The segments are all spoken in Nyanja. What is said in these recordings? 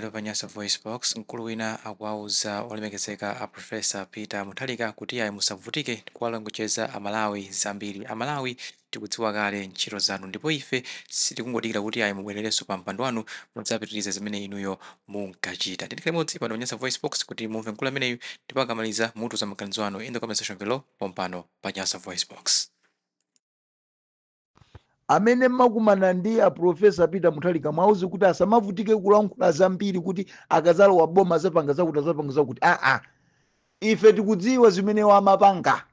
Lero pa Nyasa VoiceBox, mkulu wina akuwauza olemekezeka a Professor Peter Mutharika kuti ayi, musavutike kuwalongosola Amalawi zambiri. Amalawi tikudziwa kale ntchito zanu, ndipo ife sitikungodikira kuti ayi, mubwererenso pa mpando wanu mudzapitirize zimene inuyo munkachita. Tikhale limodzi pano pa Nyasa VoiceBox kuti mumve mkulu ameneyu, ndipo akamaliza mutiuza maganizo anu in the comment section below pompano pa Nyasa VoiceBox. Amene mmakumana ndi a Professor Peter Mutharika, mwauze kuti asamavutike kulankhula zambiri kuti akazalowa boma azapanga zakuti, azapanga zakuti. Aa, ife tikudziwa zimene wamapanga,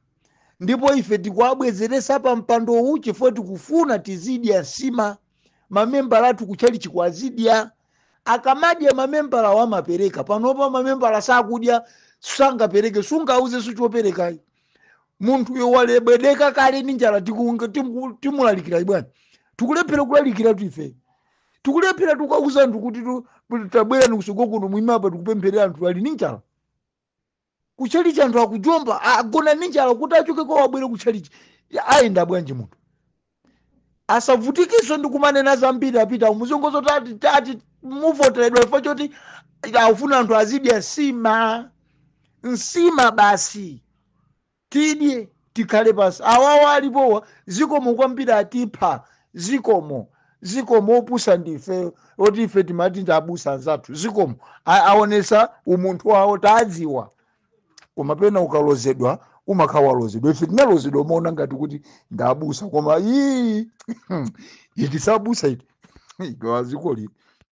ndipo ife tikuabwezeresa pa mpandowu chifukwa tikufuna tizidya nsima. Mamembala athu kutchalichi kwazidya. Akamadya mamembala wamapereka. Panopa mamembala sakudya, sangapereke, sungauze sichoperekayi. Munthuyo walebwedeka kale ndi njala. Timulalikira bwana? Tikulephera kulalikira tu ife, tikulephera. Tikauza anthu kuti tabwera nikusoko kuno, mwimapa tikupempherera. Anthu ali ndi njala kutchalichi, anthu akujomba, agona ndi njala. Kuti achoke kwa wabwere kutchalichi, ayenda bwanji munthu? Asavutikiso ndi kumanena zambiri. Apita muzongozo tati tati muvoteredwa chifukwa choti akufuna anthu azidya nsima, nsima basi, tidye tikhale pasi. Awawa alipowa, zikomo kwambiri, atipha. Zikomo, zikomo. Opusa ndife oti ife timati ndi abusa anzathu. Zikomo, aonesa umunthu wawo, tadziwa. Koma pena ukalozedwa umakhala walozedwa. Ife tinalozedwa, umaona ngati kuti ndabusa, koma ii, iti sabusa, iti wazikoli.